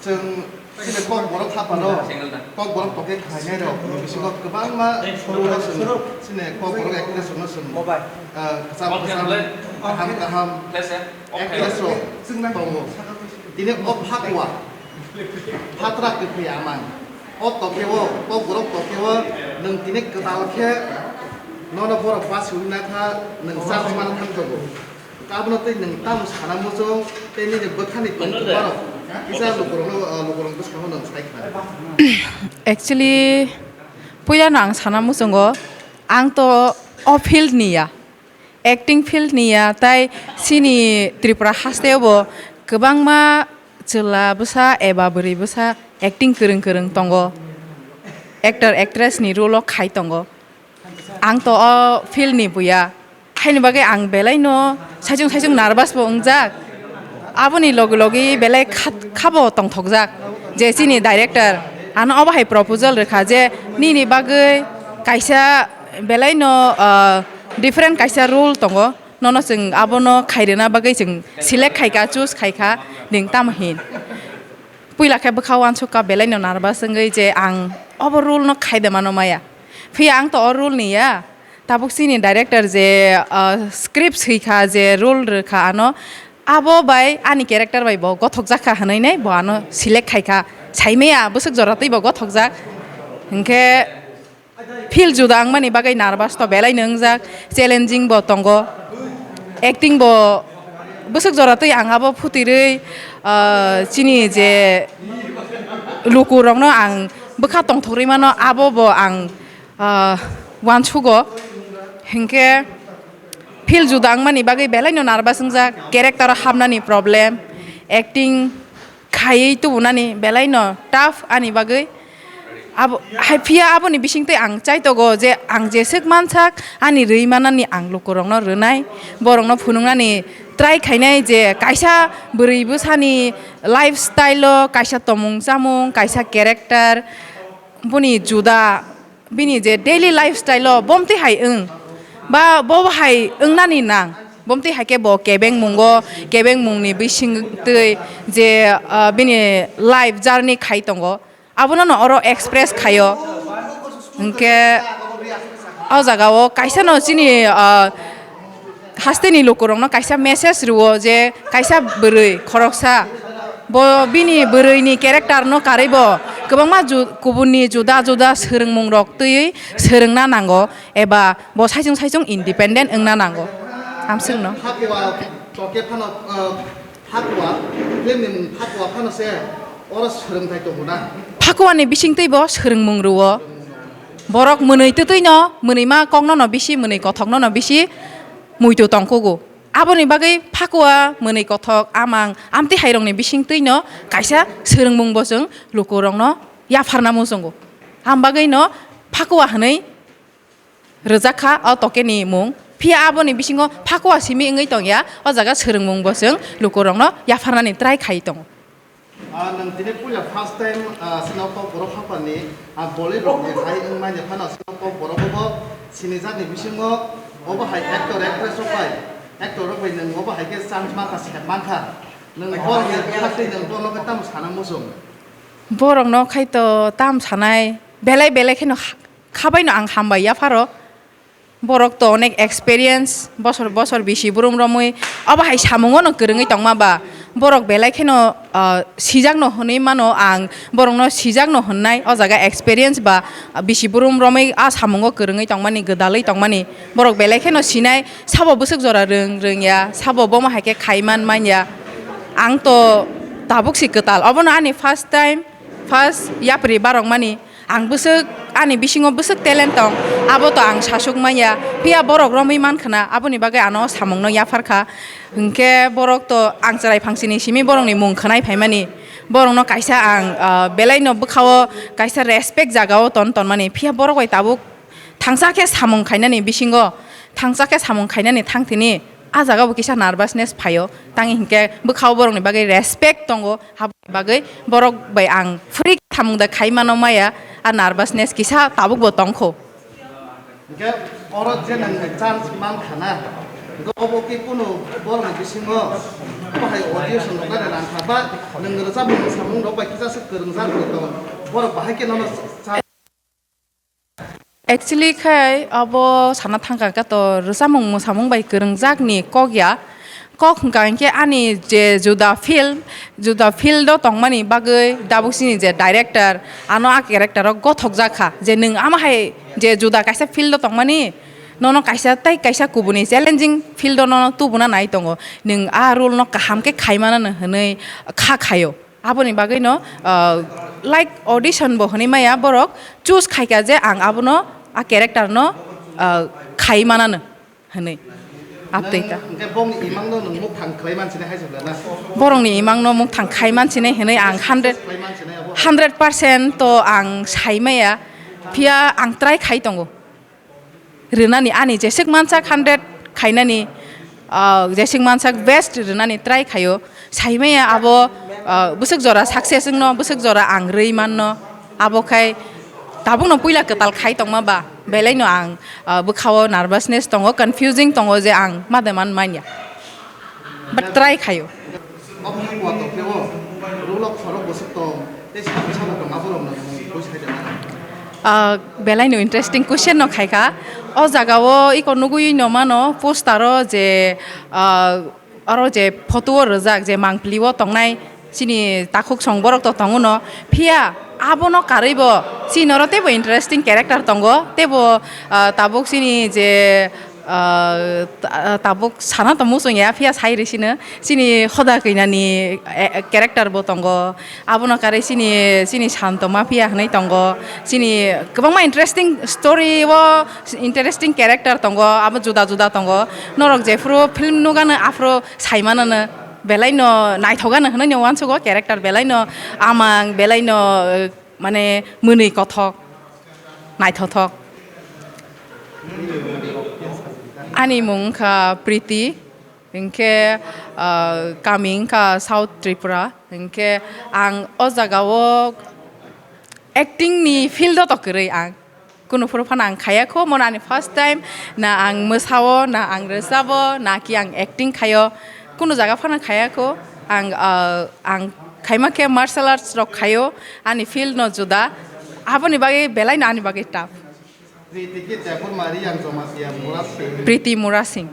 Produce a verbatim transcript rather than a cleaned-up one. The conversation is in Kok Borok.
Chwng chini Kokborok haparo, Kokborok tokhe khlainai rok ni bisingo kwbangma role o chwng chini Kokborok actress rokno chwng, ah, kwcham kwcham, kaham kaham actress rok tongo. Tini o Phakua, Phatra Kwthwi Amang, o tokhe o, Kokborok tokhe o nwng tini kwtal khe nono borok basiwi nakha, nwng chance mana thang tongo. Abono tei nwng tamo sana muchung tei nini bwkhani tongthokmarok kisa lukurokno, ah, lukurok bwskango nwng sai khna. Actually, puilano ang sana muchungo, ang to o field ni ya, acting field ni ya, tai chini Tripura hasteo bo kwbangma chwla bwsa eba bwrwi bwsa acting kwrwng kwrwng tongo, actor actress ni role o khai tongo. Ang to o field ni buya. Haini bagwi ang belai no saichung saichung nervous bo wngjak. Aboni logi logi belai kha-, khabo tongthokjak. Je chini director ano obo hai proposal rwkha je nini bagwi kaisa belai no, ah, different kaisa role tongo. Nono chwng abono khairwna bagwi chwng select khaikha, choose khaikha, nwng tamo hin. Puila khe bwkha uansukha belai no nervous wngwi je ang obo role no khaide mano maya. Phiya ang to o role ni ya. Tabuk chini director je, ah, script swikha je role rwkha ano, abo bai ani character bai bo gothok jakha hwnwi nai bo ano select khaikha. Saimaya bwswk jora twi bo gothok jak. Hinkhe field juda wngmani bagwi nervous to belai no wngjak, challenging bo tongo, acting bo bwswk jora twi ang abo phutirwi, ah, chini je lukurokno ang bwkha tongthok rwi mano, abo bo ang, ah, uansugo. Hinkhe field juda wngmani bagwi belai no nervous wngjak, character o hapnani problem, acting khaiwi tubunani belai no tough ani bagwi. Abo, hai phiya aboni bisingtwi ang chaitogo je ang jeswk mansak ani rwi manani ang lukurokno rwnai, borokno phunuknani try khainai je kaisa bwrwi bwsani lifestyle o kaisa tomung chamung, kaisa character, boni juda, bini je daily lifestyle o bomtwi hai wng ba bo hai wngnani nang, bomtwi hai khe bo kebeng mungo, kebeng mungni bisingtwi je, ah, bini life journey khai tongo, abono no oro express khaio. Hinkhe o jaga o kaisa no chini, ah, hasteni lukurokno kaisa message rwo je kaisa bwrwi khoroksa bo bini bwrwini character no karwi bo kwbangma ju-, kubunni juda juda swrwngmungrok twiwi swrwngna nango eba bo saichung saichung independent wngna nango. Amswkno. Phakua tokhe phano, ah, Phakua, film ni mung Phakua phano se oro swrwngthai tongo na? Phakuani bisingtwi bo swrwngmung rwo. Borok mwnwi twtwi no, mwnwi ma kokno no bisi, mwnwi kothokno no bisi muitu tongkugo. Aboni bagwi Phakua, mwnwi kothok, amang, amtwi hairokni bisingtwi no kaisa swrwngmung bo chwng lukurokno yapharna muchungo. Am bagwi no Phakua hwnwi rwjak kha o tokeni mung. Phiya aboni bisingo Phakua simi wngwi tongya, o jaga swrwngmung bo chwng lukurokno yapharnani try khai tongo. Ah, nwng tini puila first time, ah, chini Kokborok haphani, ah, Bollywood rokni hai wngmani phano chini Kokborok bo sinijakni bisingo obo hai actor actress rok bai, actor rok bai nwng obo hai khe chance mankha, sep mankha. Nwng borokni khaktwi nwng borokno khe tamo sana muchung? Borokno khai to tam sanai, belai belai kheno ha-, khabaino ang hambai yapharo. Borok to onek experience, bosor bosor bisi brum romwi obo hai samungo no kwrwngwi tongma ba. Borok belai kheno, ah, sijakno hwnwi mano ang, borokno sijakno hwnnai o jaga experience ba, ah, bisi brum romwi a samungo kwrwngwi tongmani, gwdalwi tongmani. Borok belai kheno sinai, sabo bwswk jora rwng, rwngya, sabo bomo hai khe khai man manya. Ang to tabuk si kwtal, obono ani first time, first yapri barokmani. Ang bwswk, ani bisingo bwswk talent tong, abo to ang sasuk manya. Phiya borok romwi man khna, aboni bagwi ano samungno yaphar kha. Hinkhe borok to ang chwrai phangsini simi borokni mung khwnai phaimani. Borokno kaisa ang, ah, belaino bwkhao kaisa respect jagao ton tonmani. Phiya borok bai tabuk thangsa khe samung khainani bisingo, thangsa khe samung khainani thangthini, a jaga bo kisa nervousness phaio. Tangwi hinkhe bwkhao borokni bagwi respect tongo. Aboni bagwi borok bai ang free khe samung da khai mano maya, a nervousness kisa tabuk bo tongkho. Hinkhe oro je nang chance man khana, hinkhe obo khe kunu borokni bisingo Bahai audition rok nani rang kha ba nwng rwchapmung samung rok bai kisa se kwrwngjak rok tong. Borok bahai khe nono sa- Actually khai abo sana thangkha khe to rwchapmung mwsamung bai kwrwngjak ni kok ya. Kok hwnkha hinkhe ani je juda field, juda field o tongmani bagwi tabuk chini je director ano a character o gothok jak kha je nwng ama hai je juda kaisa field o tongmani nono kaisa tei kaisa kubuni challenging field o nono tubuna nai tongo. Nwng a role no kaham khe khai manano hwnwi kha khaio. Aboni bagwi no, ah, like audition bo hwnwi maya borok choose khaikha je ang abono a character no, ah, khai manano hwnwi. Abtwi ta. Hwnkhe bongni imangno nwng mukthang khlai mansinai hai se bwla na? Borokni imangno mukthang khai mansinai hwnwi ang hundred, Khlai mansinai abo? Hundred percent to ang sai maya, phiya ang try khai tongo. Rwnani ani jeswk mansak hundred khainani, ah, jeswk mansak best rwnani try khaio. Saimaya abo, ah, bwswk jora success wngno, bwswk jora ang rwi manno. Abo khai tabukno puila kwtal khai tongma ba, belaino ang, ah, bwkhao nervousness tongo, confusing tongo je ang ma de man manya. But try khaio. Obo hai kuatok khe o rule o khorok bwswk tong tei sabo sabo tong aborok no tong koi sai da. Ah, belai no interesting question no khai kha. O jaga o iko nugui no mano poster o je, ah, aro je photo o rwjak je mangpili o tongnai chini takhuk song borok to tongo no. Phiya abono karwi bo chini oro teibo interesting character tongo. Teibo, ah, tabuk chini je ah, ta-, tabuk sana tongmung chwng ya, phiya sai rwi sino. Chini hoda khinani, eh, character bo tongo. Abono karwi chini, chini Santo Mafia hwnwi tongo. Chini kwbangma interesting story o, interesting character tongo. Abo juda juda tongo. Norok jephuru film nugano aphuru sai manano. Belai no naithok ano hwnwi no uansugo character belai no amang, belai no, eh, mane mwnwi kothok, naithothok. Ani mung wngkha Priti, hinkhe, ah, kami wngkha South Tripura, hinkhe ang o jagao acting ni field o to kwrwi ang. Kunu phuru phano ang khaya kho, mono ani first time, na ang mwsao, na ang rwchabo, na ki ang acting khayo, kunu jaga phano khaya kho. Ang, ah, ang khaima khe martial arts rok khayo, ani field no juda, aboni bagwi belai no ani bagwi tough. Priti ki Debbarma Riyang Jamatia Murasing. Priti Murasing.